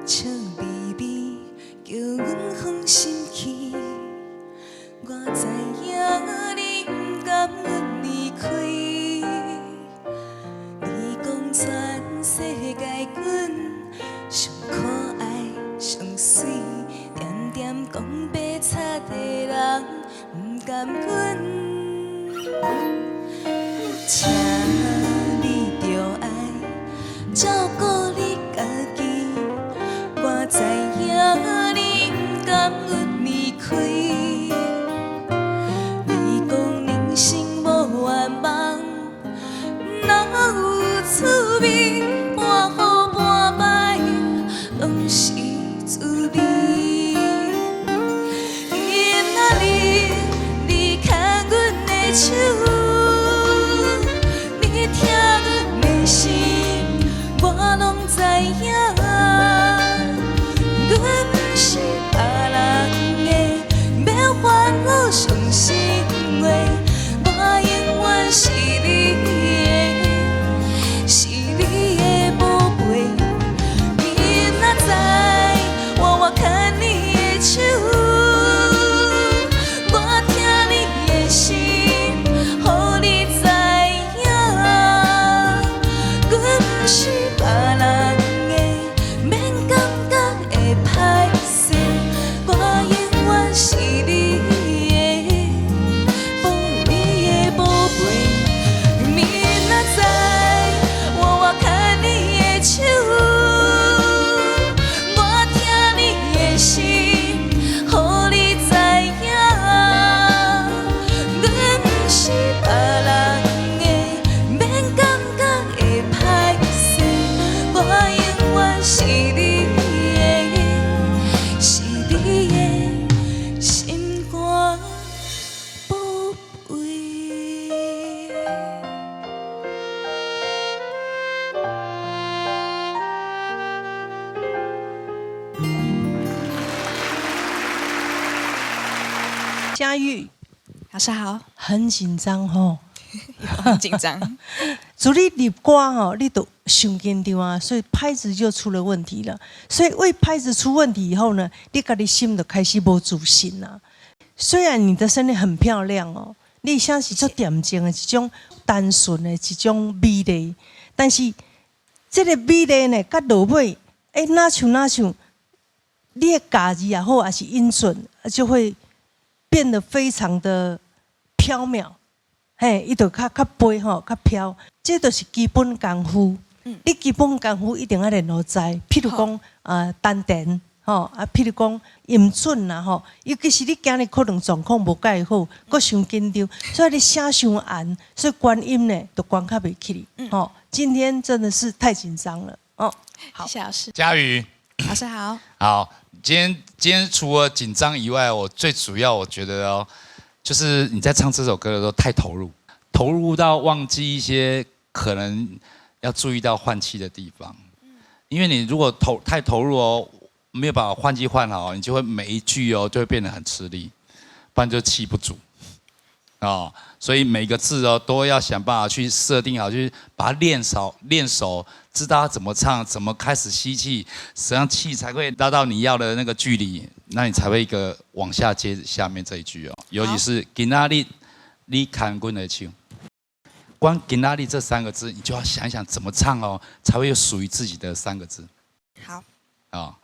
笑微微，叫阮放心去。我知影你毋甘阮離開，你講全世界阮上可愛上媠，恬恬講白賊的人毋甘阮。請你著愛照顧你家己，我知影你毋甘阮離開。你講人生無願望，哪有滋味？半好半歹，攏是滋味。今仔日你牽阮的手，你疼阮的心，我攏知影。阮毋是別人的，免煩惱傷心話，我永遠是你的，是你的寶貝。你若知我我牽你的手，我疼你的心，予你知影。阮毋是別人的，免感覺會歹勢，我永遠是你的，寶你的寶貝。你若知我我牽你的手，我疼你的心，予你知影。阮毋是別人的，免感覺會歹勢，我永遠是你的，是你的心肝寶貝。佳玉。老師好。很緊張吼。很緊張。自你入歌吼，你就傷緊張啊，所以拍子就出了問題了。所以為拍子出問題以後呢，你家己心就開始無自信啦。雖然你的聲音很漂亮哦，你聲是足恬靜的一種單純的一種美麗，但是這個美麗呢，佮落尾，欸，若像若像你的咬字也好，還是音準，就會變得非常的飄渺。嘿，伊就較較飛吼，較飄，這就是基本功夫。你基本功夫一定愛練予知，譬如講啊，丹田吼，啊，譬如講音準啦吼，尤其是你今日可能狀況無蓋好，閣傷緊張，所以你聲傷絚，所以關音呢都關較袂起哩。吼，今天真的是太緊張了哦。好，謝謝老師。佳瑜。老師好。好，今天除了緊張以外，我最主要我覺得哦，就是你在唱這首歌的時候太投入，投入到忘記一些可能要注意到換氣的地方。因為你如果太投入哦，沒有把換氣換好，你就會每一句哦就會變得很吃力，不然就氣不足哦。所以每個字哦都要想辦法去設定好，去把它練熟，練熟，知道怎麼唱，怎麼開始吸氣，實際上氣才會拉到你要的那個距離，那你才會一個往下接下面這一句哦。尤其是今仔日你牽阮的手，光今仔日這三個字，你就要想一想怎麼唱哦，才會有屬於自己的三個字。好。啊。